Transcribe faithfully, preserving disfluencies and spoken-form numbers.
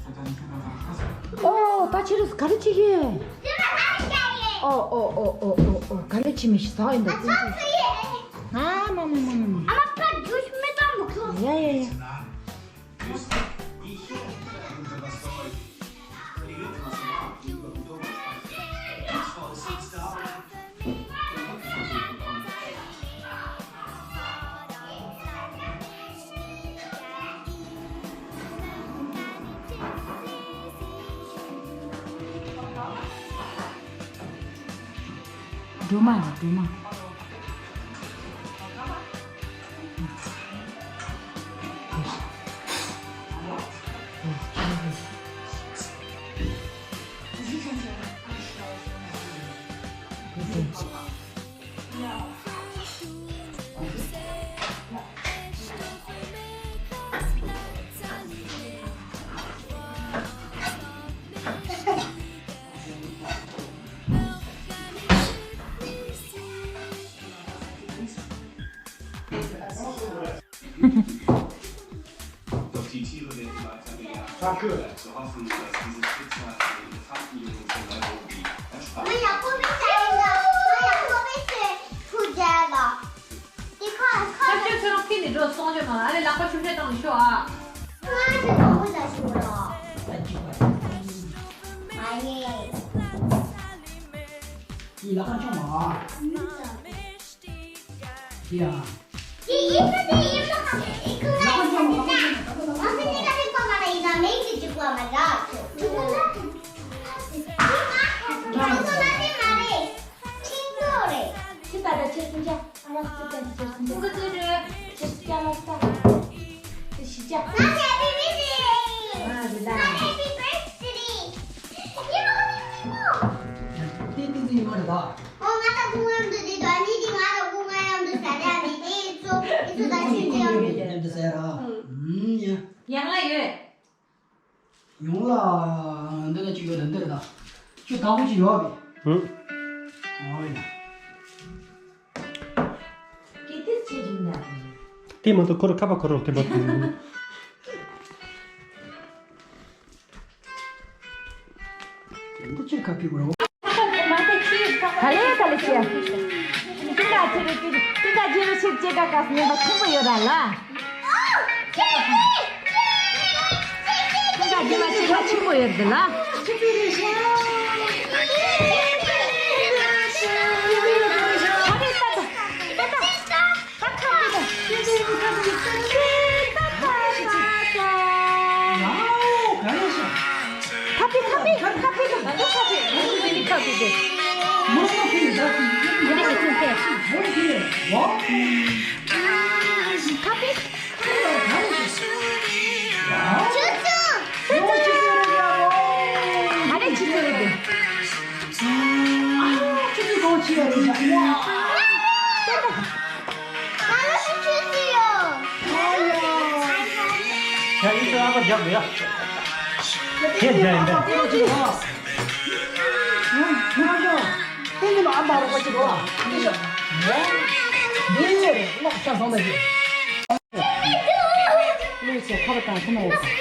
ཨོ། ད་ཕྱི་རུ་ག་རེ་བྱེད་ཀྱི། ཨོ་ཨོ་ཨོ་ཨོ་ཨོ་ཨོ། ག་རེ་བྱེད་མི་ཤེས་ཟ་ཡིན་ད། ཨ་མ་མ་མ་མ་མ། ཡ་ཡ་ཡ། སྒྲོལ་མ་ལ་སྒྲོལ་མ། Doch die Tiere werden weiter gejagt. Zu hoffen, dass dieses Schicksal für den Elefantenjungen von Nairobi erspart. ཁ་ཆུ་ཚོད་ལོག་ཁྱེར་ནས་འགྲོ། སོང་ཆོད་མ་ཨ་ལེ་ལག་པ་ཆུ་ཚོད་བཏང་ནས་ཤོག་ཨ། ང་ཚོ་གང་པོ་ལ་ཤོག་རོགས། ད་ཅི་བ། མ་ཡེ། ཡི་ལ་ཁ་ཆུ་མ། ཡ། ཏི་ཏི་ཏི་མ་རེད་ད། ཨོ། ང་དང་སྐུ་ངམ་དུ་དེ་དོ་ནི་དེ་ང་དང་སྐུ་ངམ་དུ་ཟ་ར་མི་དེ་ཚོ་དེ་ཚོ་ད་ཤི་ཅི་ཡང་མི་དེ་ཚོ་ཟ་ར། ཡང་ལ་ཡོད། ཡོང་ལ་འདི་ན་ཅིག་ཡོད་ལ་འདིར་ད་ཅུ་དང་པོ་ཅིག་ཡོད་པས། ཨོ་ཡ། ཀི་ཏིས་ཆེ་རིང་ན། དེ་མ་གཏོགས་ཁོ་ར་ཁ་པ་ཁོ་ར་དེ་མ་གཏོགས། འདི་ཕྱིར་ཁ་ཕིག་རོ། ག་ལེ་ག་ལེ་ཆེ། ཏི་ཀ་ཆེ་རེ་ཏི་ཏི་ཀ་རྗེ་རུ་ཕྱིར་ཅེ་ཀ་ཀ་སྙན་པ་ཆེན་པོ་ཡོད་ར་ལ། ཏི་ཀ་རྗེ་མ་ཆེ་ཀ་ཆེན་པོ་ཡོད་འདི་ལ། ཁ་ཕིག་ད་ད་ད་ད། ང་ལ་ཆུ་ཆུ་ཡོད། ཡ་ཡིན་ཚོ་ཨ་ཕ་རྒྱབ་རེད་ཡ། ཁྱེད་རྒྱ་ཡིན་པས། ང་ང་ང་ཏན་ཏན་ཨ་མ་རོགས་པ་ཅིག་རོགས་ཨ། ཏན་ཏན་ངའི་ངའི་རེད་ལོག་ཆ་སོང་ད་ཡིན། ལུས་སེ་ཁ་པ་དང་ཁོ་ན་ཡོད།